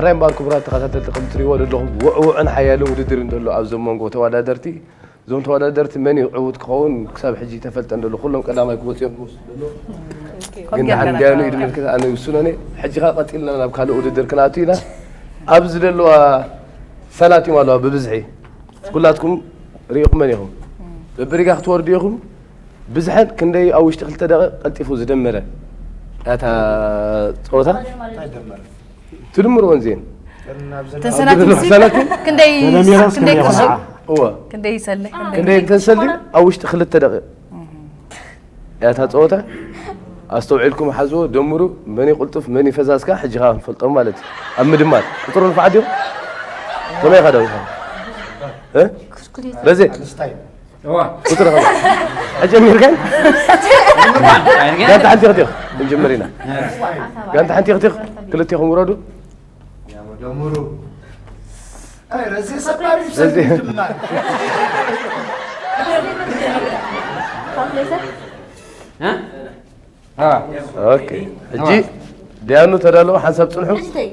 ራይ እምበኣር ክቡራት ተኸታተልቲ፣ ከም ትሪእዎ ዘለኹም ውዕውዕን ሓያልን ውድድር እንተሎ ኣብዚ መንጎ ተወዳደርቲ፣ እዞም ተወዳደርቲ መን እዩ ዕዉት ክኸውን ክሳብ ሕጂ ተፈልጠ እንተሎ፣ ኩሎም ቀዳማይ ክወፅኡ እዮም ዝመስሉ ዘለዉ። ግን ደሓን እንዲያኑ እዩ ዝምልከት፣ ኣነ ይውስኖ እየ። ሕጂ ኸዓ ቀፂልና ናብ ካልእ ውድድር ክንኣቱ ኢና። ኣብዚ ዘለዋ ሰላት እዮም ኣለዋ ብብዝሒ። ኩላትኩም ርኢኹመን ኢኹም። በብሪጋ ክትወርዱ ኢኹም። ብዝሐን ክንደይ ኣብ ውሽጢ ክልተ ደቂቕ ቀልጢፉ ዝደመረ እታ ፀወታ? ትድምርወን እዚኤን። ተን ሰናቲም ሲ ሰናቲም? ክንደይ ተደሚረስ ክንደይ ክንደይ ቅርሺ? ይኾና? እወ። ክንደይ ይሰልሕ? ክንደይ ክንደይ ተሰሊ? ኣብ ውሽጢ ክልተ ደቂቕ። እያ እታ ፀወታ። ኣስተውዒልኩም ሓዝዎ፣ ደምሩ። መን ይቕልጡፍ፣ መን ይፈዛዝ ከኣ ሕጂ ከኣ ክንፈልጦም ማለት እዩ። ኣብ ምድማር። ቁፅሩ ንፋዕ ድዩ? ከመይ ኢኻ ዳዊት? እ? ረዜ? ኣንስታይ። እዋ። ቁፅሪ ከመይ? ኣጀሚርካን? ኣይርገን? ጋንታ ሓንቲ ክትዮ። ክንጅምር ኢና። ጋንታ ሓንቲ ክትዮ። ክልቴኹም ውረዱ። ደምሩ። ኣይ፣ ረዜ ሰባሪ ረዜ። ሰባሪ ድማ። እ? አ። ኦኬ። ሕጂ ዲያኑ ተዳለዉ፣ ሓንሳብ ጽንሑ። ክንደይ?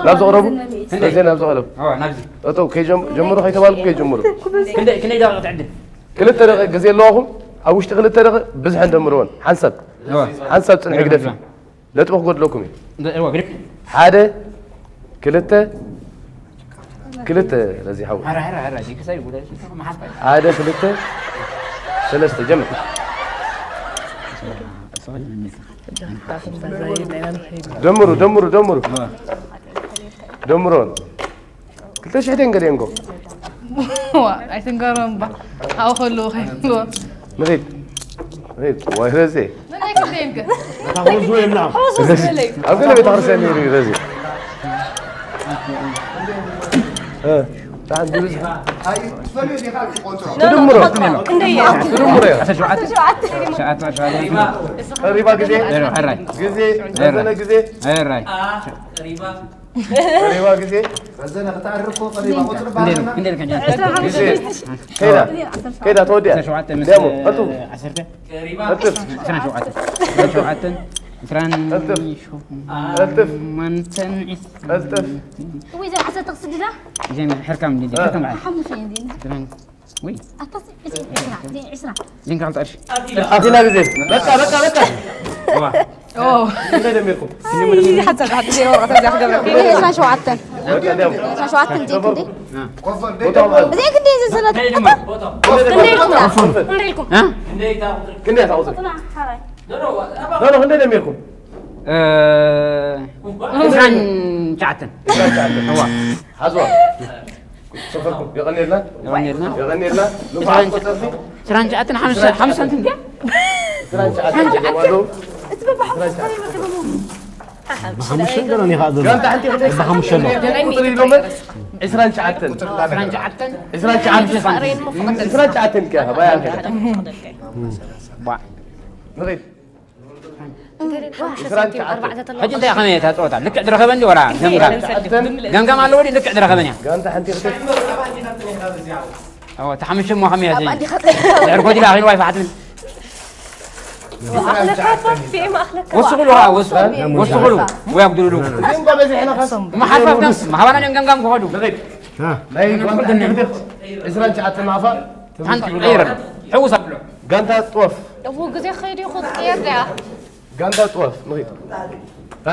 ናብዚ ቅረቡ። ክንደይ? ረዜ ናብዚ ቅረቡ። አ፣ ናብዚ። ጠጠው፣ ከይጀም-፣ ጀምሩ ከይተባልኩ ከይጀምሩ። ክንደይ፣ ክንደይ ደቂቕ ትዕድል? ክልተ ደቂቕ ግዜ ኣለዋኹም። ኣብ ውሽጢ ክልተ ደቂቕ ብዝሐን ደምርዎን። ሓንሳብ። አ። ሓንሳብ ጽንሑ ግደፊ። ነጥቢ ክጎድለኩም እዩ። እንደ-፣ እዋ፣ ግደፍ። ሓደ፣ ክልተ፣ ክልተ፣ ረዚ ሓው። ኧረ፣ ኧረ፣ ኧረ፣ እዚ ክሳይ ጉዳይ፣ እዚ መሓዝ ባይ። ሓደ፣ ክልተ፣ ሰለስተ፣ ጀምር። ደምሩ፣ ደምሩ፣ ደምሩ። ደምሮን። ክልተ ሽሕ ደን ገሊአን እኮ። ዋ፣ ኣይትንገሮም እባ። ኣብኡ ከለዉ ከይብልዎ። ንኺድ። ንኺድ። ዋይ ረዜ። መን ኣይክደይን ከ? እታ ኹዙ የብላ። ኹዙ ረዜ። ዝለይ። ኣብ ገለ ቤተ ክርስቲያን ነይሩ እዩ ረዜ። እ፣ ብጣዕሚ ብብዝሒ። ትድምሮ። ክንደይ እየ? ትድምሮ እያ። ዓሰርተ ሸውዓተ። ሸውዓተ። ሸውዓተ፣ ሸውዓተ። ቀሪባ ግዜ። ዜሮ፣ ሕራይ። ግዜ። ዜሮ። ረዘነ ግዜ። ሕራይ። ቀሪባ ግዜ። ረዘነ ክትዕርፍ እኮ ቀሪባ ቁፅሪ ክንደይ ኢልካ? ክንደይ ኢልካ? ግዜ። ከይዳ። ከይዳ ተወዲኣ። ዓሰርተ ሸውዓተ ምስ ደሞ፣ ቀልጥፉ። ዓሰርተ። ቀልጥፍ። ዕስራን ሸውዓተን። ዕስራን ሸውዓተን። ዕስራን ቀልጥፍ። ቀልጥፍ። ሸሞንተን። ቀልጥፍ። ወይ ዘን ዓሰርተ ክስድዳ? ዘን ሕርካም እንዲ፣ እ። ሕርካም ዓል። ሓሙሽተ እየን ዘን። ዕስራን ወይ። ኣታስ ዕስራ፣ ዕስራ፣ ዕስራ። ዚንካ ክልተ ቅርሺ። ኣኺላ ግዜ። በቃ፣ በቃ፣ በቃ። ዋ። ኦ። እንታይ ደሚርኩም? ኣይ፣ ሓንሳብ፣ ሓንሳብ ዜሮ ወረቐት እዚኣ ክገብረካ። ዕስራን ሸውዓተን። በቃ፣ እንዲያው። ዕስራን ሸውዓተን፣ እዚኣ ክንደይ? አ። እዚኣ ክንደይ ዝሰለት? ክንደይ ኢልኩም? ክንደይ ኢልኩም? አ? ክንደይ እታ ቁፅሪ? ኖ፣ ኖ፣ ክንደይ ደሚርኩም? እ፣ ዕስራን ሸውዓተን። ዕስራን ሸውዓተን። እዋ። ሓዝዋ። ሰፈርኩም የቐንየልና። የቐንየልና። የቐንየልና። ንፉዓት ቆጸርቲ። ዕስራን ትሽዓተን ሓምሳ፣ ሓምሳ ሳንቲም ድያ? ዕስራን ትሽዓተን ሓምሳ ሳንቲም። ዕስራን ትሽዓተን። ብሓሙሽተ ገረኒ ከዓ ዘሎ። ጋንታ ሓንቲ ክልተ ብሓሙሽተ ኣሎ። ቁፅሪ ኢሎመን? ዕስራን ትሽዓተን። ዕስራን ትሽዓተን። ዕስራን ትሽዓተን። ዕስራን ትሽዓተን ከ፣ ባያ ከ። ባ። ንኺድ። ዕስራን ትሽዓተን። ሕጂ እንታይ ከመይ እታ ጸወታ? ልክዕ ዝረኸበ እንዲ ወላ ገምጋም? ገምጋም ኣለዎ ድዩ? ልክዕ ዝረኸበን እያ። ጋንታ ሓንቲ ክልተ። ኣዎ፣ እታ ሓሙሽተ እሞ ከመይ እያ ዘይ-? ድሕር ጎዲላ ኣኺልዋ ይፋሓት ምን? ኣኽለካ እኳ፣ ፊልም ኣኽለካ። ወስኹሉ፣ ወስኹሉ። ወይ ኣጉድሉሉ። እዚኦም እኳ በዚሕና ኻስ። መሓፋፍና፣ ማህባና እዮም ገምጋም ክኸዱ። ናይ ጋንታ ሕንድኽ ዕስራን ትሽዓተን ናፋ። ሓንቲ ቀይር ኣሎ። ሕውስ ኣብሎ። ጋንታ ጥወፍ። እው፣ ግዜ ከይዱ ይኹን ትቀየር ድያ? ጋንታ ጥዋፍ ንኺድ። ሃ?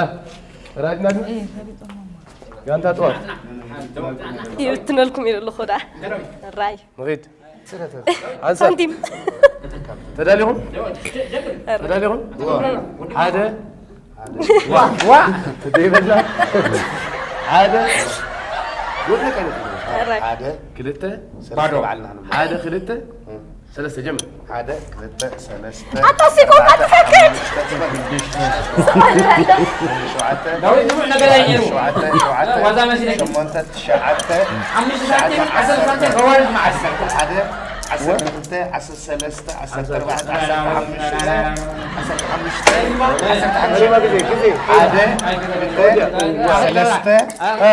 ራድና ድና? ጋንታ ጥዋፍ። ይብትነልኩም ኢሉ ኣለኹ ደኣ። ራይ። ንኺድ። ሓንሳብ። ሳንቲም። ተዳሊኹም? ተዳሊኹም? ሓደ። ዋ፣ ዋ። ደይበላ። ሓደ። ጎድነ ቀይነት። ራይ። ሓደ። ክልተ። ባዶ። ሓደ፣ ክልተ። ሰለስተ ጀምር። ሓደ፣ ክልተ፣ ሰለስተ፣ ኣታ ሲኮ ኣርባዕተ፣ ኣታ ሰክት! ሓሙሽተ፣ ሸውዓተ፣ ዳዊት ንፉዕ ነገር እዩ ነይሩ። ሸውዓተ፣ ሸውዓተ፣ ዋዛ መሲለኪ። ሸሞንተ፣ ትሽዓተ፣ ሓሙሽተ ሳንቲም፣ ዓሰርተ ሳንቲም፣ ከዋርድ መዓስ። ሓደ፣ ዓሰርተ ክልተ፣ ዓሰርተ ሰለስተ፣ ዓሰርተ ኣርባዕተ፣ ዓሰርተ ሓሙሽተ፣ ዓሰርተ ሓሙሽተ፣ ዓሰርተ ሓሙሽተ፣ ግዜ፣ ግዜ። ሓደ፣ ክልተ፣ ሰለስተ፣ እ፣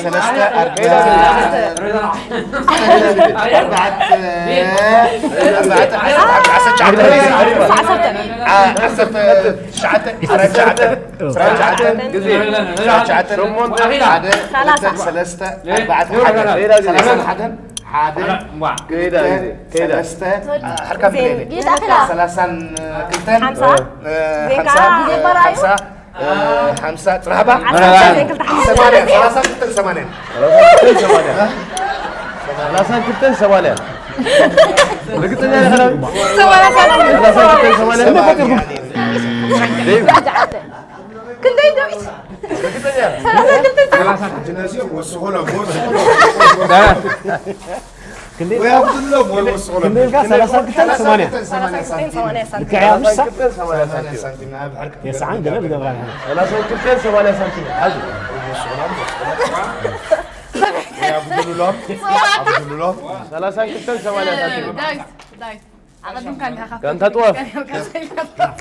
ሰለስተ፣ ኣርባዕተ፣ ኣርባዕተ፣ ዓሰርተ፣ ዓሰርተ፣ ዓሰርተ፣ ዓሰርተ፣ ዓሰርተ ትሽዓተ፣ ዕስራን ትሽዓተን፣ ዕስራን ትሽዓተን፣ ግዜ። ዕስራን ትሽዓተን፣ ሸሞንተ፣ ሓደ፣ ክልተ፣ ሰለስተ፣ ኣርባዕተ፣ ሓደ፣ ሰላሳን ሓደን፣ ሓደ፣ ክልተ፣ ከይዳ፣ ግዜ፣ ከይዳ። ሰለስተ፣ ሓርካ ብለይለ። ሰላሳን ክልተን፣ ሓምሳ፣ እ፣ ዜን ሓምሳ፣ ከዓ እ፣ ሓምሳ፣ እ፣ ሓምሳ፣ ጽናሕ ባ? ዓሰርተ፣ ሰማንያ፣ ሰላሳን ክልተን ሰማንያ። ሰላሳን ክልተን ሰማንያ። ርግጸኛ ነህ? ሰማንያ ሳንቲም። ሰላሳን ክልተን ሰማንያ። ሰማንያ። ክንደይ ዳዊት? ርግጸኛ ነህ? ሰላሳን ክልተን ሰማንያ። ወስኾሎም፣ ወስኾሎም። ክንደይ? ወይ ኣብድሎም ወይ ወስኾሎም። ክንደይ ኢልካ? ሰላሳን ክልተን ሰማንያ። ሰላሳን ክልተን ሰማንያ ሳንቲም። ልክዕ እያ፣ ምሽ ሳዕ? ሰማንያ ሳንቲም። የሰዓን ገለ ዝገብራ። ሰላሳን ክልተን ሰማንያ ሳንቲም። ሓዙ። ወይ ኣብድሎም፣ ኣብድሎም። ሰላሳን ክልተን ሰማንያ ሳንቲም። ዳዊት፣ ዳዊት። ኣቐድምካ እንዲኻ። ጋንታ ጥዋፍ።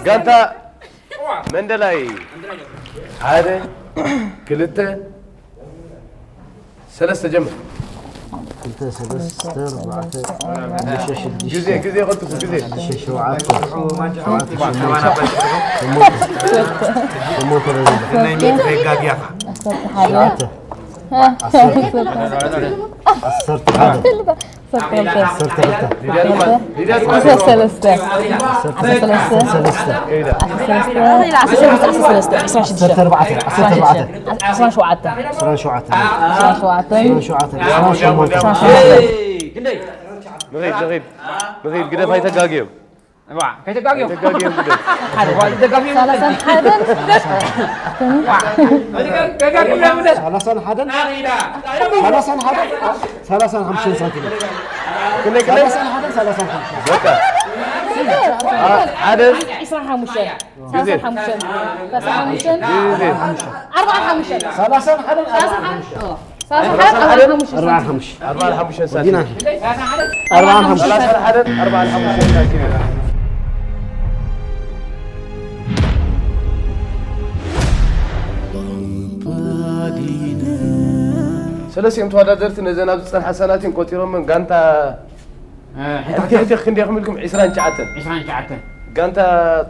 ጋንታ መንደላይ። ሓደ፣ ክልተ፣ ሰለስተ፣ ጀምር። ክልተ፣ ሰለስተ፣ ኣርባዕተ፣ ሓሙሽተ፣ ሽዱሽተ፣ ግዜ፣ ግዜ፣ ቀልጥፉ፣ ግዜ። ሽዱሽተ፣ ሸውዓተ፣ ሸውዓተ፣ ሸሞንተ፣ ሸሞንተ፣ ሸሞንተ፣ ናይ ሚእቲ ከይጋግያኻ። ሸውዓተ፣ ዓሰርተ፣ ዓሰርተ ሓደ። ዓሰርተ ክልተ። ዓሰርተ ክልተ። ዓሰርተ ሰለስተ። ዓሰርተ ሰለስተ። ዓሰርተ ሰለስተ። ዓሰርተ ሰለስተ። ዓሰርተ ኣርባዕተ። ዓሰርተ ኣርባዕተ። ዓሰርተ ሸውዓተ። ዓሰርተ ሸውዓተ። ዓሰርተ ሸውዓተ። ዓሰርተ ሸሞንተ። ዓሰርተ ሸውዓተ። ንኺድ፣ ንኺድ። ንኺድ፣ ግደፍ ኣይተጋግዮም። ዋ፣ ከይተጋግዮም። ከይተጋግዮም ግደፍ። ሓደ፣ ዋ፣ ደጋፊ ሰላሳን ሓደን። ዋ፣ ከይተጋግዮም ግደፍ። ሰላሳን ሓደን። ኣኺዳ። ሰላሳን ሓደን። ሰላሳን ሓሙሽተን ሳንቲም። ክንደይ፣ ክንደይ? ሰላሳን ሓደን፣ ሰላሳን ሓሙሽተን። በቃ። አ፣ ሓደ። ዒስራን ሓሙሽተን። ግዜ። ሰላሳን ሓሙሽተን። ሰላሳን ሓሙሽተን። ግዜ። ኣርባዓን ሓሙሽተን። ሰላሳን ሓደን፣ ኣርባዓን ሓሙሽተን። ሰላሳ ሓደ፣ ኣርባዓ ሓሙሽተ። ኣርባዓ ሓሙሽተ። ኣርባዓ ሓሙሽተ ሳንቲም። ወዲና። ኣርባዓ ሓሙሽተ። ሰላሳ ሓደ፣ ኣርባዓ ሓሙሽተ ሳንቲም። ሰለስቲኦም ተወዳደርቲ ነዘን ኣብ ዝጸንሓ ሳንቲም ቆጺሮመን ጋንታ እ፣ ሕትሕትሕ ክንደይ ክምልኩም? ዒስራን ትሽዓተን። ዒስራን ትሽዓተን። ጋንታ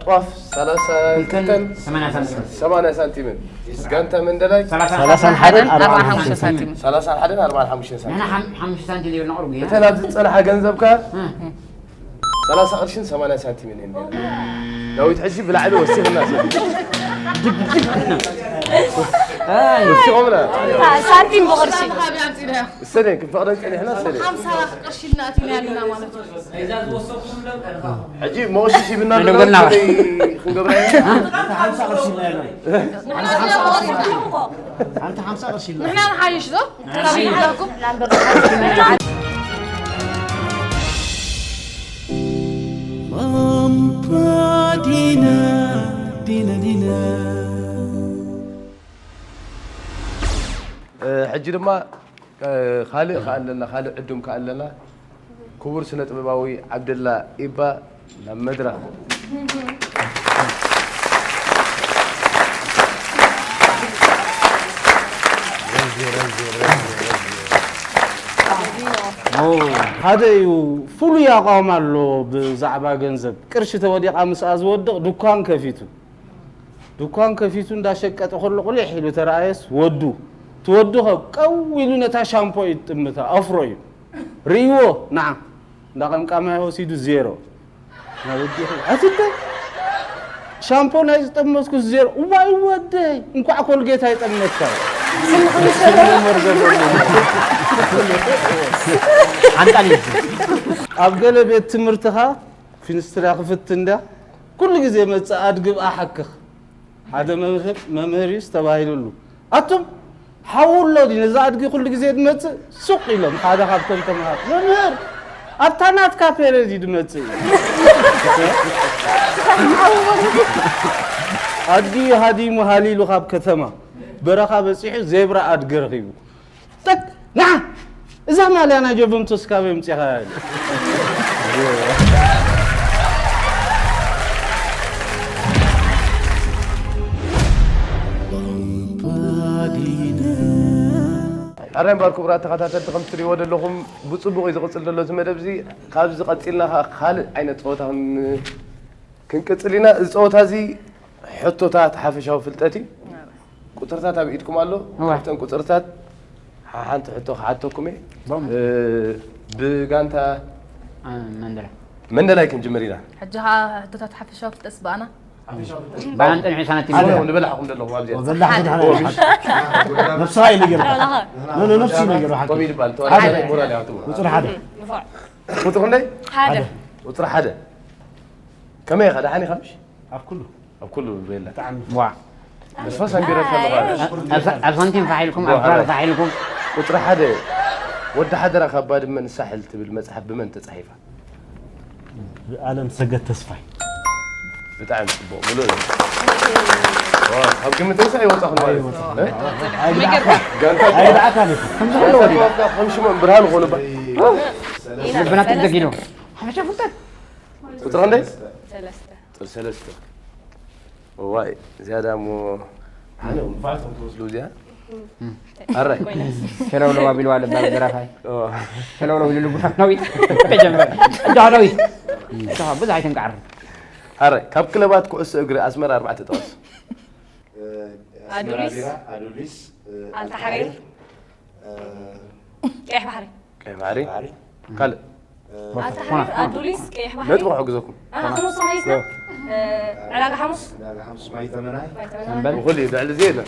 ጧፍ ሰላሳን ክልተን ሰማንያ ሳንቲም። ሰማንያ ሳንቲምን። ጋንታ መንደላይ ሰላሳ ሰላሳን ሓደን ኣርባዓን ሓሙሽተን ሳንቲም። ሰላሳን ሓደን ኣርባዓን ሓሙሽተን ሳንቲም። ንሕና ሓም-፣ ሓሙሽተ ሳንቲም ዘይብልና ቁሩብ እያ። እተን ኣብ ዝጸንሓ ገንዘብ ከ እ። ሰላሳ ቅርሽን ሰማንያ ሳንቲምን እየን ነይረን። ዳዊት ሕጂ ብላዕሊ ወሲኽና ሰብ። ኣይ። ወሲኾምና። ሳ-፣ ሳንቲም ብቕርሺ። እሰደን ክንፈቕደን ጸኒሕና እሰደን። ሓምሳ ቅርሺ ኢልና ኣቲና ኣለና ማለት እዩ። ሕጂ መወሽሽ ይብና ኣሎ፣ ክንደይ ክንገብራ ኢና? ሓንቲ ሓምሳ ቅርሺ ኢልና። ንሕና ንሓይሽ ዶ? ንሕና ንሓይሽ። ላምፓ ዲና፣ ዲና፣ ዲና። እ፣ ሕጂ ድማ እ፣ ካልእ ከኣ ኣለና፣ ካልእ ዕዱም ከኣ ኣለና። ክቡር ስነ ጥበባዊ ዓብደላ ኢባ ናብ መድረኽ። ሓደ እዩ፣ ፍሉይ ኣቋም ኣሎ ብዛዕባ ገንዘብ። ቅርሺ ተወዲቓ ምስኣ ዝወድቕ ድኳን ከፊቱ። ድኳን ከፊቱ እንዳሸቀጠ ከሎ ቁሊሕ ኢሉ ተረኣየስ ወዱ። እቲ ወዱ ኸ ቀው ኢሉ ነታ ሻምፖ እዩ ዝጥምታ፣ ኣፍሮ እዩ። ርእይዎ፣ ንዓ። እንዳቐምቃማይ ወሲዱ ዜሮ። ናብ ወዲ ይኸይድ። ኣቲ እንታይ? ሻምፖ ናይ ዝጠመስኩስ ዜሮ። እዋይ ወደይ፣ እንኳዕ ኮልጌት ኣይጠመስካ። ሓንጣን እዩ። ኣብ ገለ ቤት ትምህርትኻ ፊንስትራ ክፍት እንዳ ኩሉ ግዜ መጽእ ኣድግብ ኣሓክኽ። ሓደ መምህር፣ መምህር እዩስ ተባሂሉሉ። ኣቱም ሓዉ ኣሎ ድዩ ነዛ ኣድጊ ኩሉ ግዜ ድመጽእ? ሱቕ ኢሎም ሓደ ካብቶም ተምሃሮ፣ "መምህር፣ ኣብታ ናትካ ፔሬድ እዩ ድመጽእ እዩ." ኣድጊ ሃዲሙ ሃሊሉ ካብ ከተማ በረኻ በጺሑ ዜብራ ኣድጊ ረኺቡ። ጠቅ፣ ንዓ፣ እዛ ማልያ ናይ ጀቨንቱስ ካበይ ኣምጺኻያ? ኢሉ። ሕራይ እምበኣር ክቡራት ተኸታተልቲ፣ ከም ትሪእዎ ዘለኹም ብፅቡቕ እዩ ዝቕፅል ዘሎ እዚ መደብ እዚ። ካብዚ ቀፂልና ከዓ ካልእ ዓይነት ፀወታ ክን- ክንቅፅል ኢና። እዚ ፀወታ እዚ ሕቶታት ሓፈሻዊ ፍልጠት እዩ። ቁፅርታት ኣብ ኢድኩም ኣሎ። እዋ። ካብተን ቁፅርታት ሓንቲ ሕቶ ክሓተኩም እየ። እ፣ ብጋንታ አ፣ መንደላ። መንደላይ ክንጅምር ኢና። ሕጂ ኸዓ ሕቶታት ሓፈሻዊ ፍልጠት ብኣና። ብኣና ንጠንሑ ሳናት ኣነ ይመልሳ። ንበላሕኹም ዘለኹም ኣብዚኣ። ወበላሕ ወበላሕ። ነብስኻ እዩ ነገር። ኖ፣ ኖ፣ ነብሲ ነገር ሓቂ። ኮሚዲ ባል ተዋዳዳሪ ሞራል ያቱ። ቁፅሪ ሓደ። ቁፅሪ ክንደይ? ሓደ። ቁፅሪ ሓደ። ከመይ ኢኻ? ደሓን ኢኻ ምሽ? ኣብ ኩሉ። ኣብ ኩሉ ቤላ። ዋ። ንስኻስ ኣንቢረካ ኣለኻ። ኣብ ሳ-፣ ኣብ ሳንቲም ፋሕ ኢልኩም፣ ኣብ ዋ፣ ዶላር ሓራይ። ፋሕ ኢልኩም። ቁፅሪ ሓደ፣ ወዲ ሓደራ ካብ ባድመ ንሳሕል ትብል መፅሓፍ ብመን ተፃሒፋ? ብኣለም ሰገድ ተስፋይ። ብጣዕሚ ፅቡቕ፣ ምሉእ እዩ። ዋ፣ ካብ ግምት ተስፋ ኣይወፃኹን ማለት እዩ። ኣይወፃኹን። እ? ኣይግድዓካ። ጋንታ ኣይግድዓካ ነይሩ። ከምዚ ከለዎ ድዩ? ከም ሽሞም ብርሃን ዝኾኑ ባ-፣ ልብና ተዘጊሉ። ሓፈሻ ፍልጠት። ቁፅሪ ክንደይ? ሰለስተ። ቁፅሪ ሰለስተ። እዋይ፣ ዝያዳ እሞ፣ ኣነ ንፋስ ትወስዱ እዚኣ? ኣራይ። ሸለውለው ኣቢልዋ ለባል ደራፋይ። ኦ። ሸለውለው ኢሉ ልጉፋት ነዊት። ተጀመረ። እንዳ ነዊት። እንዳ ብዙሕ ኣይትንቃዕር። ኣራይ፣ ካብ ክለባት ኩዕሶ እግሪ ኣስመራ ኣርባዕተ ጥቐስ። ኣስመራ ኣዱሊስ። ቢራ፣ ኣዱሊስ፣ ኣልታሓሪር። ኣልታሓሪር፣ ቀይሕ ባሕሪ። ቀይሕ ባሕሪ። ባሕሪ። ካልእ? ኣልታሓሪር፣ ኣዱሊስ፣ ቀይሕ ባሕሪ። ነጥቢ ክሕግዘኩም። ኣ፣ ክንወስድ መሊስና። እ፣ ዕዳጋ ሓሙስ። ዕዳጋ ሓሙስ ማይ ተመናይ። ማይ ተመናይ። ሰምበል። ብኹሉ እዩ፣ ልዕሊ እዚ የለን።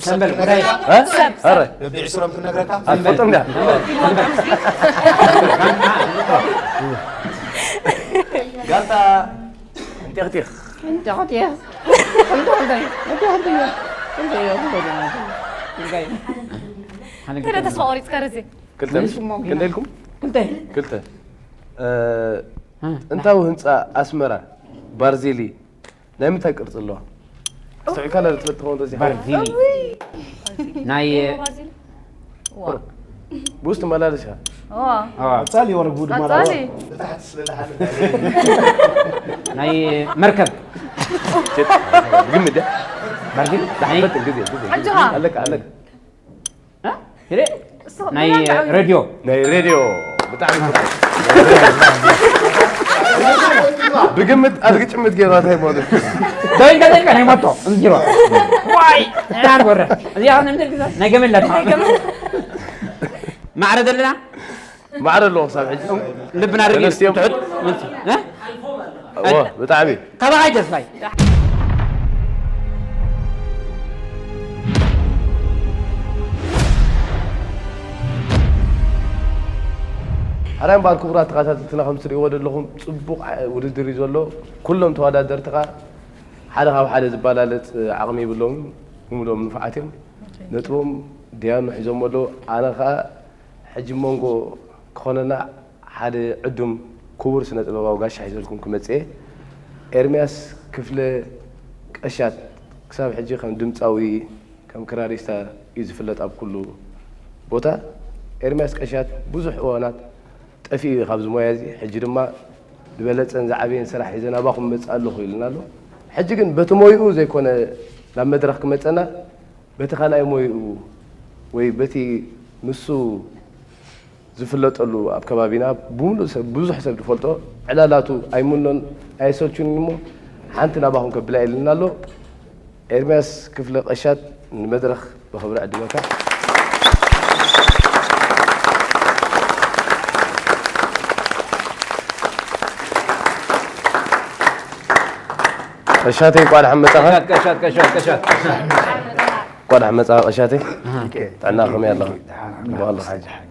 ሰምበል። እ? ሰብ፣ ሰብ። ኣረ። በቢ ዕስሮም ክንነግረካ። ኣትፈልጦም ድያ? ጋንታ እንጢኽጢኽ። እንጢኽጢኽ። ገለ ተስፋ ቆሪፅካ ረዜ። ክልተ ምስ ምሽ? እሞ ጌና። ክንደይ ኢልኩም? ክልተ። ክልተ። እ፣ እ፣ ጥንታዊ ህንፃ ኣስመራ፣ ባርዜሊ፣ ናይ ምንታይ ቅርፂ ኣለዋ? ኣስተውዒልካ ዶ ትፈልጥ ትኸውን ተዚኻ? ባርዜሊ። እውይ። ናይ ዋ። ብውስጥ መላለሻ። ዋ። ዋ። ቀጻሊ ወረ ጉድ ማለት ቀጻሊ። ናይ መርከብ። ግምት ድያ? ባርዜሊ። ናይ ፈትን ግዜ፣ ግዜ፣ ግዜ። ሕጂ ኸ? ኣለካ፣ ኣለካ። እ? ሄደ? እሱ ናይ መን ኣልዓው እዩ? ሬድዮ። ናይ ሬድዮ። ብጣዕሚ ጽቡቕ። ብግምት ኣድጊ ጭምት ገይራ እንታይ ማለት እዩ? ደው ኢልካ ጠይቀ ናይ ሞቶ። እምዚሮ። ዋይ! ና ንጎረ። እዚኣ ኸነ ምድር ግዛ? ናይ ገመል ላታ። ናይ ገመል። ማዕረ ዘለና? ማዕረ ኣለዎ ክሳብ ሕጂ። ልብና ርግእ ተነስቲዮም። ትሑት። እ? እወ፣ ብጣዕሚ። ካባኻ ይተስፋይ። ሕራይ እምበኣር ክቡራት ተኸታተልትና፣ ከም ትርእይዎ ዘለኹም ጽቡቕ ውድድር እዩ ዘሎ። ኩሎም ተወዳደርቲ ከኣ ሓደ ካብ ሓደ ዝበላለጽ ዓቕሚ የብሎምን፣ ብምሉኦም ንፉዓት እዮም። ነጥቦም ዲያኑ ሒዞም ኣለዉ። ኣነ ከኣ ሕጂ መንጎ ክኾነና ሓደ ዕዱም ክቡር ስነ ጥበባዊ ጋሻ ሒዘልኩም ክመጽእ እየ። ኤርምያስ ክፍለ ቀሻት ክሳብ ሕጂ ከም ድምጻዊ፣ ከም ክራሪስታ እዩ ዝፍለጥ ኣብ ኩሉ ቦታ። ኤርምያስ ቀሻት ብዙሕ እዋናት ጠፊኡ እዩ ካብዚ ሞያ እዚ። ሕጂ ድማ ዝበለጸን ዝዓበየን ስራሕ ሒዘ ናባኹም እመጽእ ኣለኹ ኢሉና ኣሎ። ሕጂ ግን በቲ ሞይኡ ዘይኮነ ናብ መድረኽ ክመጸና፣ በቲ ካልኣይ ሞይኡ ወይ በቲ ንሱ ዝፍለጠሉ ኣብ ከባቢና ብምሉእ ሰብ፣ ብዙሕ ሰብ ዝፈልጦ ዕላላቱ ኣይምኖን ኣየሰልቹን እሞ ሓንቲ ናባኹም ከብላ ኢልና ኣሎ። ኤርምያስ ክፍለ ቀሻት ንመድረኽ ብኽብሪ ዕድመካ። ቀሻተይ፣ እንቋዕ ደሓን መጻኻ። ቀሻት፣ ቀሻት፣ ቀሻት፣ ቀሻት። እንቋዕ ደሓን መጻኻ ቀሻተይ። ኣሃ። ጥዕና ከመይ ኣለኻ? ደሓን፣ ጽቡቕ ኣለኻ? ሓጂ ሓቂ።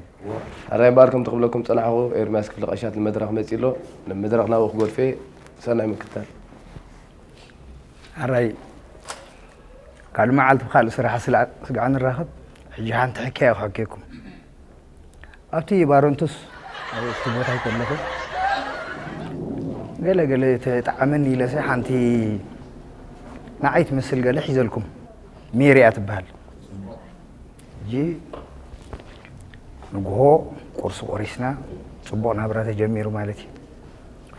ኣራይ እምበኣር ከምቲ ክብለኩም ጸናሕኩ፣ ኤርምያስ ክፍለ ቀሻት ንመድረኽ መጺኡ ኣሎ። ንመድረኽ ናብኡ ክገድፎ እየ። ሰናይ ምክትታል። ኣራይ፣ ካልእ መዓልቲ ብኻልእ ስራሕ ስላ-፣ ስጋዕ ንራኸብ። ሕጂ ሓንቲ ሕክያ ክሕከየኩም። ኣብቲ ባሮንቱስ፣ ኣብ እቲ ቦታ ከለኹ፣ ገለ ገለ ተጣዕመኒ ኢለሰ ሓንቲ ንዓይ ትመስል ገለ ሒዘልኩም። ሜሪ እያ ትበሃል። ሕጂ ንግሆ ቁርሲ ቆሪስና፣ ጽቡቕ ናብራ ተጀሚሩ ማለት እዩ።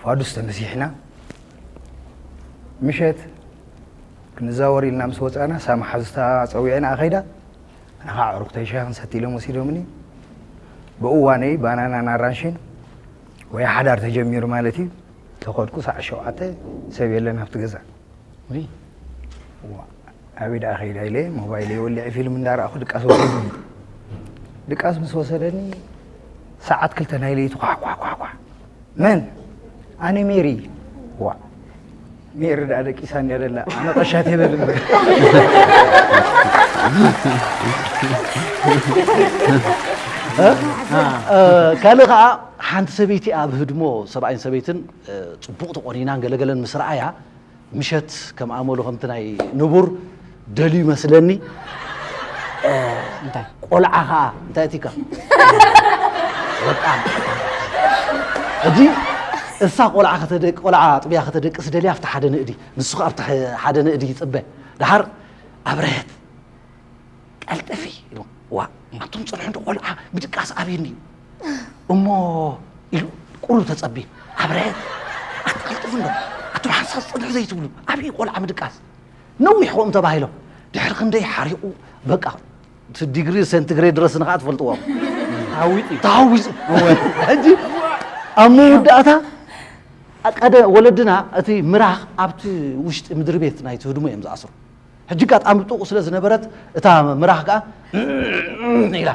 ፋዱስ ተመሲሕና ምሸት ክንዛወር ኢልና ምስ ወጻና ሳማ ሓዝታ ጸዊዕና ኣኸይዳ። ኣነ ከዓ ዕሩኽተይ ሻሂ ክንሰቲ ኢሎም ወሲዶምኒ። ብእዋነይ ባናናን ኣራንሽን ወይ ሓዳር ተጀሚሩ ማለት እዩ። ተኸድኩ ሰዓት ሸውዓተ ሰብ የለን ኣብቲ ገዛ። ወይ ዋ፣ ኣበይ ደኣ ከይዳ ኢለ ሞባይለይ ወሊዐ ፊልም እንዳረኣኹ ድቃስ ወሰደኒ። ድቃስ ምስ ወሰደኒ ሰዓት ክልተ ናይ ለይቲ ኳሕ ኳሕ ኳሕ ኳሕ። መን? ኣነ ሜሪ። ዋ፣ ሜሪ ደኣ ደቂሳ እንድያ ደላ፣ ኣነ ቀሻት የበል እምበር። እ፣ ካልእ ከዓ ሓንቲ ሰበይቲ ኣብ ህድሞ ሰብኣይን ሰበይትን፣ እ፣ ጽቡቕ ተቖኒናን ገለገለን ምስ ረኣያ፣ ምሸት ከም ኣመሉ ከምቲ ናይ ንቡር ደልዩ መስለኒ። እ፣ እንታይ? ቆልዓ ኸዓ እንታይ ኣቲካ? ወጣም። ሕጂ እሳ ቆልዓ ከተደቅ-፣ ቆልዓ ኣጥብያ ከተደቅስ ደልያ ኣብቲ ሓደ ንእዲ፣ ንሱ ኸዓ ኣብቲ ሐ-፣ ሓደ ንእዲ ይጽበ። ደሓር ኣብረሀት ቀልጥፊ ኢሉ። ዋ፣ ኣቱም ጽንሑ እንዶ ቆልዓ ምድቃስ ኣብየኒ እዩ እሞ ኢሉ ቁሩብ ተጸቢ። ኣብረሀት ኣትቀልጥፉ እንዶ ኣቱም ሓንሳብ ጽንሑ ዘይትብሉ ኣብይ ቆልዓ ምድቃስ ነዊሕ ኾም ተባሂሎም ድሕሪ ክንደይ ሓሪቑ በቃ እቲ ዲግሪ ሴንቲግሬድ ድረስ ንኸዓ ትፈልጥዎ ተሃዊጡ እዩ። ተሃዊጡ። እወ። ሕጂ ኣብ መወዳእታ ቀደ ወለድና እቲ ምራኽ ኣብቲ ውሽጢ ምድሪ ቤት ናይቲ ህድሞ እዮም ዝኣስሩ። ሕጂ ኣጋጣሚ ጥቑ ስለ ዝነበረት እታ ምራኽ ከኣ ኢላ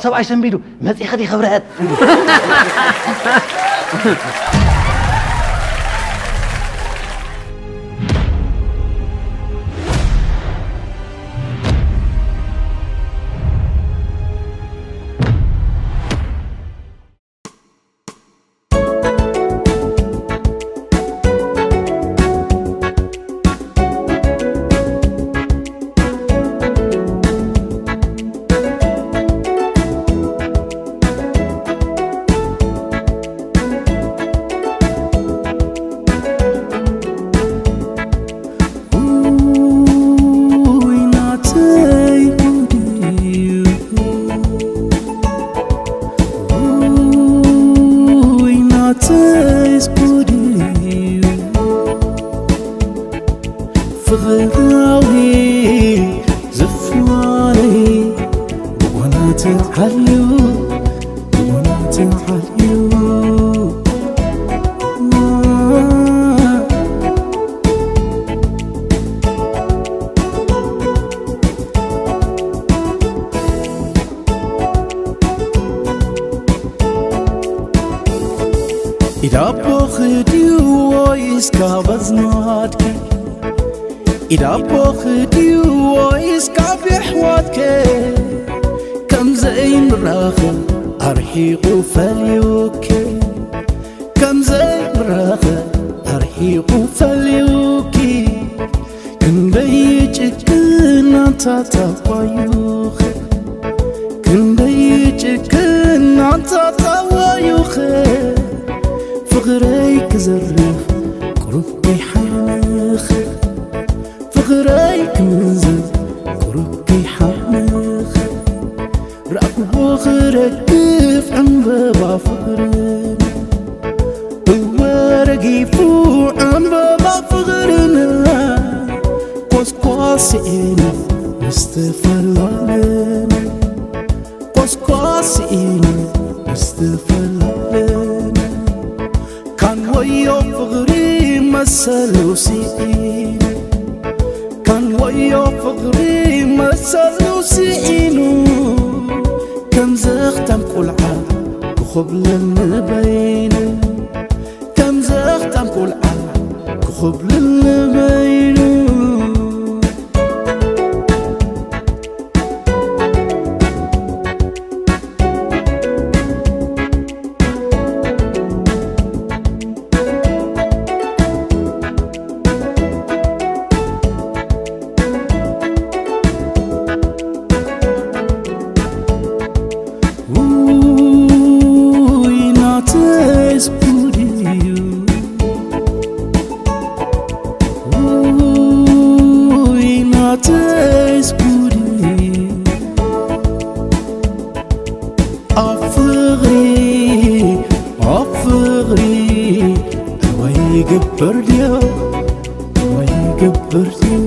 ሰብኣይ ሰንቢዱ መጺኸ ዲ ክብርሀት ውይ ናተይ ጉድ እዩ፣ ውይ ናተይስ ጉድ እዩ፣ ፍቕራዊ ዝፍዋነይ ብጓና ተዓልዩ፣ ብጓና ተዓልዩ። ኢድ ኣቦኺ ድዩ ወይስ ካብ ኣዝማድኪ? ኢድ ኣቦኺ ድዩ ወይስ ካብ የሕዋትኪ? ከም ዘይንራኸብ ኣርሒቑ ፈልዩኪ፣ ከም ዘይንራኸብ ኣርሒቑ ፈልዩኪ። ክንደይ ይጭክን ኣንታ ጠዋዩኸ፣ ክንደይ ይጭክን ኣንታ ጠዋዩኸ። ፍቕረይ ክዘርፍ ቁሩብ ከይሓመኸ፣ ፍቕረይ ክምንዝር ቁሩብ ከይሓመኸ። ራእክዎ ክረግፍ ዕምበባ ፍቕርን፣ እወ ረጊፉ ዕምበባ ፍቕርን። ኳስኳስ ስኢኑ ምስ ተፈላለን፣ ኳስኳስ ስኢኑ ምስ ተፈላለን። ካን ወዮ ፍቕሪ መሰሉ ስኢኑ፣ ካን ወዮ ፍቕሪ መሰሉ ስኢኑ። ከም ዘኽታም ቆልዓ ክኹብለል ንበይኑ፣ ከም ዘኽታም ቆልዓ ክኹብለል ንበይኑ። ውይ ናተይስ ጉድ እዩ፣ ግብር ድዩ ወይ ግብር ድዩ?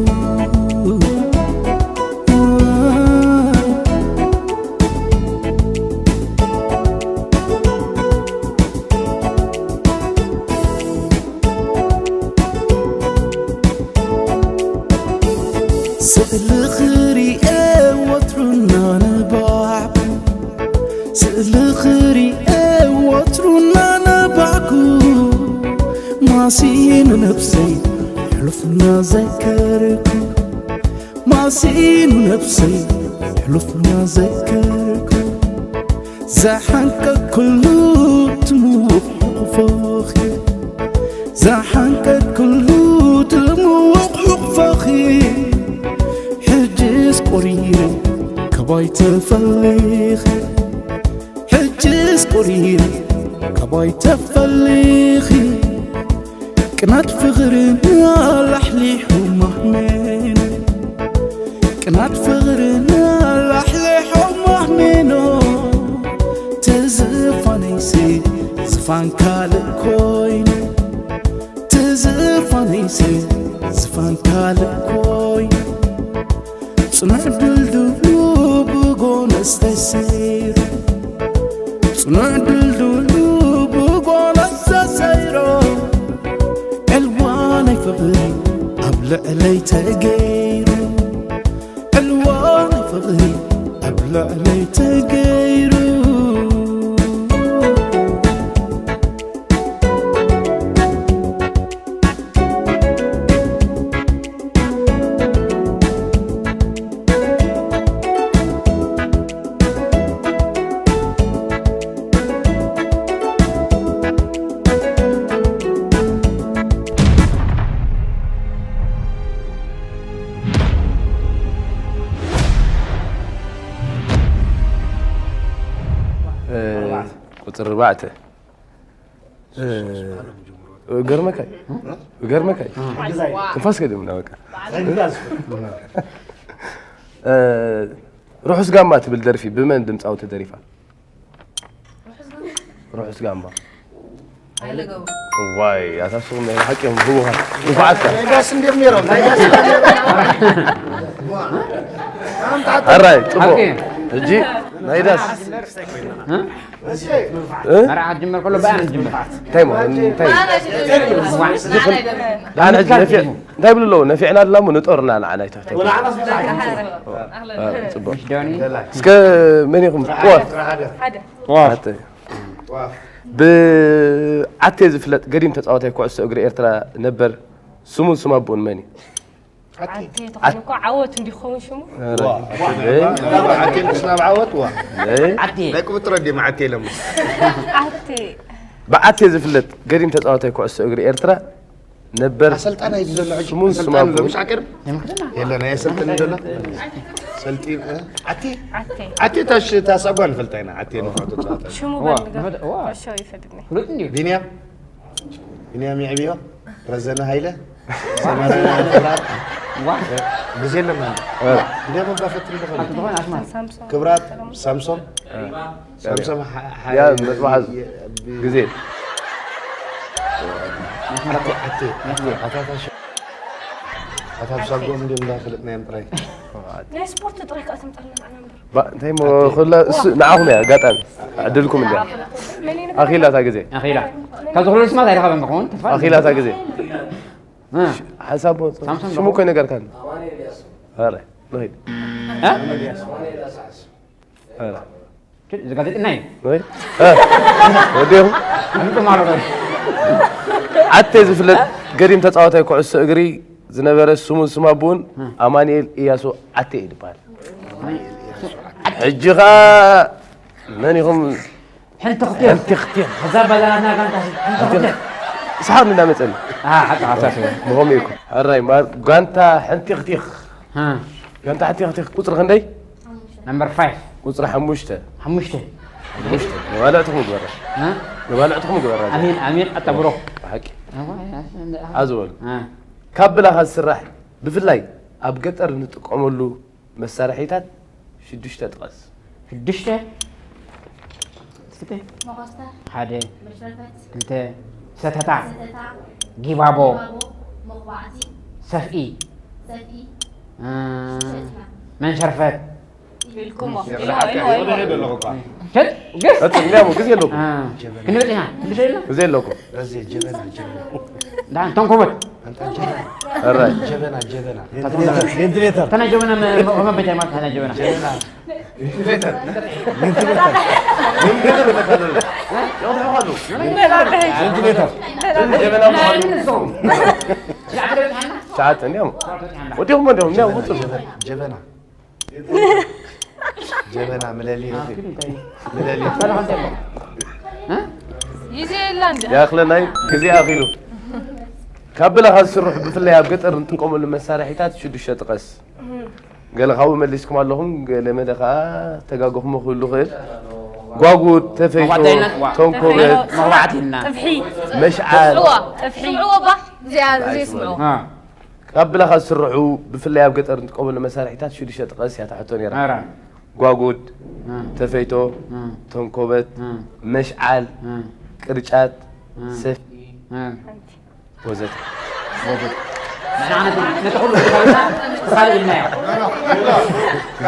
ስእሊ ክሪኤ ወትሩ እናነባዕኩ፣ ስእሊ ክሪኤ ወትሩ እናነባዕኩ፣ ማሲኑ ነብሰይ ሕሉፍ እናዘከርኩ፣ ማሲኑ ነብሰይ ሕሉፍ እናዘከርኩ፣ ዝሓንቀቅኩሉ ትምውቕ ሕቑፎኺ፣ ዝሓንቀቅኩሉ ትምውቕ ሕቑፎኺ፣ ሕጅስ ቁሪረ ካባይ ተፈሊኺ፣ ሕጅስ ቁሪረ ካባይ ተፈሊኺ፣ ቅናት ፍቕርና ላሕሊሑ ማህሜኖ፣ ቅናት ፍቕርና ላሕሊሑ ማህሜኖ፣ ትዝፋነይሲ ዝፋን ካልእ ኮይኑ፣ ትዝፋነይሲ ዝፋን ካልእ ኮይኑ፣ ጽኑዕ ድልድሉ ብጎነስ ተሰይሩ፣ ጽኑዕ ድልድሉ ብጎነስ ተሰይሩ፣ ዕልዋ ናይ ፍቕሪ ኣብ ልዕለይ ተገይሩ፣ ዕልዋ ናይ ፍቕሪ ኣብ ልዕለይ ተገይሩ። እ፣ ቁጽሪ ኣርባዕተ። እ፣ ገርመካይ፣ ገርመካይ። ትንፋስ ከድምና በቃ። እ፣ ርሑስ ጋማ ትብል ደርፊ ብመን ድምጻዊ ተደሪፋ? ርሑስ ጋማ። ዋይ፣ ኣታ ሱም ናይ ሓቂ እዮም ህቡኻ። ንፉዓት። ናይ ዳስ እንዲዮም ነይሮም፣ ናይ ዳስ እንዲዮም ነይሮም። ኣራይ፣ ጽቡቕ። ሓቂ። ሕጂ ናይ ዳስ። እ? እ? መርዓ ክትጅምር ከሎ ብኣና ትጅምር። እንታይ ማለት? እንታይ? ዋዕ። ኣነ ሕጂ ነፊዕ-፣ እንታይ ይብሉ ኣለዉ? ነፊዕና ኣለና እሞ ንጦርና ንዓና ኣይተፍተው። እ፣ ጽቡቕ። ምሽ ዶኒ። እስከ መን ኢኹም? ዋ። ሓደ። ኣተ። ብዓቴ ዝፍለጥ ገዲም ተጻዋታይ ኩዕሶ እግሪ ኤርትራ ነበር፣ ስሙን ስም ኣቦኡን መን እዩ? ዓቴ ተኾይኑ እኮ ዓወት እንዲኸውን ሽሙ። ኧረ። ዋ። እ? ዓቴ ምስ ናብ ዓወት፣ ዋ። እ? ዓቴ። ናይ ቅብጥሮ ድም ዓቴ ኢሎም። ዓቴ። ብዓቴ ዝፍለጥ ገዲም ተጻዋታይ ኩዕሶ እግሪ ኤርትራ ነበር። ኣሰልጣናይ እዩ ዘሎ ሕጂ። ስሙን ኣሰልጣን ስም ኣቦኡን። ዘሎ፣ ምሽ ዓቀር? የለ፣ ናይ ኣሰልጥን ዘሎ። ሰልጢን፣ እ? ዓቴ? ዓቴ። ዓቴ ታሽ-፣ ታሳጓ ንፈልጣ ኢና። ዓቴ ንፋቶ ጸዋታ። ሽሙ ዋ፣ በል ንገር። ንፈጥ-፣ ዋ። ኩዕሾ ይፈልጥኒ። ፍሉጥ እንዲዩ። ቢንያም? ቢንያም የዕብዮ? ረዘነ ሃይለ? ሰመረ ክብራት? ዋ። ግዜ ኣለና። እ። ቢንያም እባ ፈትኒ ዶ ፈልጥ? ኣቶ ዝኾነ ኣስማት። ሳምሶም። ክብራት? ሳምሶም? እ። ሳምሶም ሓ-፣ ሓ-፣ ያ፣ መጽባሓ የ-፣ ብ-፣ ግዜ። ኣስመራ። ኣቴ፣ ኣቴ፣ ኣታታ ሸ-፣ ኣታ ብሳጎም እንዲም እንዳፈለጥናዮም ጥራይ። ናይ ስፖርት ጥራይ ከኣ ተምጻልና ንዓና እምበር። ባ-፣ እንታይ እሞ ኣቴ። ኩላ እሱ ንዓኹም እያ ኣጋጣሚ። ዕድልኩም እንድያ። መን እዩ ኣኺላ እታ ግዜ። ኣኺላ። ካብዚ ኩሉ ስማት ኣይረኸበን ክኸውን፣ ተስፋ ኣኺላ እታ ግዜ። እ። ሓንሳብ እሞ ሳምሶም ሽሙ እኮ ይነገርካኒ። ኣረ፣ ንኺድ። እ? ኣረ። እዚ ጋዜጠኛ እዩ። ወይ? እ፣ ወዲኹም? ኣምጡ ማለት ነው። ዓቴ ዝፍለጥ ገዲም ተጻዋታይ ኩዕሶ እግሪ ዝነበረ ስሙን ስም ኣቦኡን እ። ኣማኑኤል ኢያሱ ዓቴ እዩ ዝበሃል። ሕጂ ኸኣ መን ኢኹም? ሕንቲ ክትዮ። ሕንቲ ክትዮ። እዛ ባላትና ጋንታ ሕንቲ ክትዮ። ስሓብ እንዳመጸኒ። አ፣ ሓቂ ሓሳብ። ምኾም ኢኹም። ኣራይ፣ ማ-፣ ጋንታ ሕንቲ ክትዮ። እ። ጋንታ ሓንቲ ክትዮ ቁጽሪ ክንደይ? ነምበር ፋይቭ። ቁጽሪ ሓሙሽተ። ሓሙሽተ። ሓሙሽተ። ነባልዕትኹም ግበራ። እ? ነባልዕትኹም ግበራ። ኣሜን፣ ኣሜን፣ ኣታ ብሩኽ። ብሓቂ። ኣዋ፣ ያ፣ እንዳ-፣ ኣዝበሉ። እ። ካብ ብላኻ ዝስራሕ፣ ብፍላይ ኣብ ገጠር እንጥቀመሉ መሳርሒታት ሽዱሽተ ጥቀስ። ሽዱሽተ? እስከ። መኾስተር። ሓደ። መሽረፈት። ክልተ። ሰተታ። ሰተታ። ጊባቦ፣ መኹባዕቲ፣ ሰፍኢ፣ ሰፍኢ፣ እ፣ መንሸርፈት። ኢልኩሞ። ይርዳሓካ፣ ወደ ሄደ ኣለኹ እኳ። ግን፣ ግን፣ እቲ እንዲያሞ ግዜ ኣለኩ። እ፣ ክንብል ኢና፣ ክንብል ኢና። ግዜ ኣለኩ። በዚ ጀበና ጀበና ዳን ተንኮበት። ኣንታ ጀበና ራይ ጀበና ጀበና። ቬንትሌተር ቬንትሌተር። ተና ጀበና መ-፣ መ-፣ መ-፣ መ-፣ መ-፣ ተና ጀበና። ቬንትሌተር። ቬንትሌተር። ቬንትሌተር። ሸዓተ እንዲያሞ ወዲኹም እንዲያሞ እንዲያሞ ውፅእ። ጀበና ጀበና ምለሊ ምለሊ። ግዜ የላ እንዲ ይኣኽለናይ ግዜ ኣኺሉ። ካብ ብላኻ ዝስርሑ ብፍላይ ኣብ ገጠር እንጥቀመሉ መሳርሒታት ሽዱሽተ ጥቀስ። ገለ ካብኡ መሊስኩም ኣለኹም፣ ገለ መለ ከዓ ተጋገኹሞ ክህሉ ይኽእል። ጓጉድ፣ ተፈይቶ፣ መዋዕዳይና፣ ተንኮበት፣ መዋዕት ኢልና። ጥፍሒ መሽዓል፣ ስምዕዋ ጥፍሒ ስምዕዎ ባ እዚኣ ዘይስምዕዎ እ፣ ካብ ብላኻ ዝስርሑ ብፍላይ ኣብ ገጠር እንጥቀመሉ መሳርሒታት ሽዱሽተ ጥቀስ እያ ትሕቶ ነይራ። ኧረ፣ ጓጉድ፣ እ፣ ተፈይቶ፣ እ፣ ተንኮበት፣ እ፣ መሽዓል፣ እ፣ ቅርጫት፣ እ፣ ሰፍኢ እ። ወዘተ። ንሕና ነቲ፣ ነቲ ኩሉ ተጋቢዝና፣ ተጋቢዝናዮ።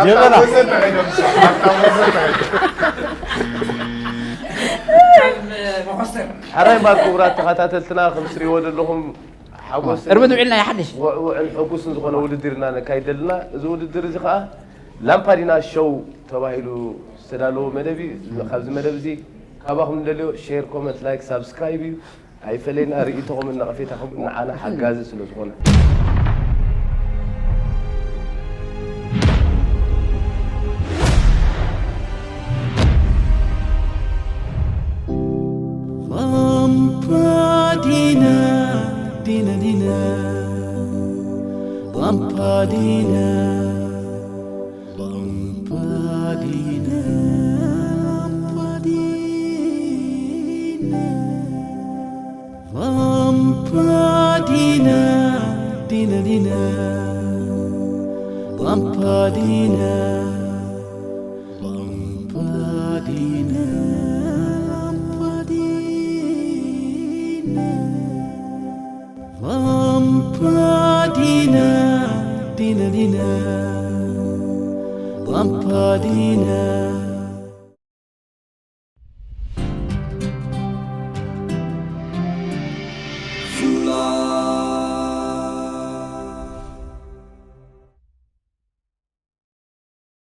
ጀበና ሕራይ እምበር ክቡራት ተኸታተልትና ከም ትሪእዎ ዘለኹም ሓጎስ እርምት ውዒልና ይሓድሽ። ውዕን ሕጉስን ዝኾነ ውድድር ኢና ነካይድ ዘለና። እዚ ውድድር እዚ ከዓ ላምፓዲና ሾው ተባሂሉ ዝተዳለወ መደብ እዩ። ካብዚ መደብ እዚ ካባኹም ንደልዮ ሼር፣ ኮመንት፣ ላይክ፣ ሳብስክራይብ እዩ። ኣይፈለየና። ርእይቶኹምን ነቐፌታኹምን ንዓና ሓጋዚ ስለ ዝኾነ። Lampadina, dina, dina. Lampadina, lampadina, lampadina. Lampadina, dina, dina. Lampadina. Lampadina, lampadina. Lampadina, dina, dina. Lampadina.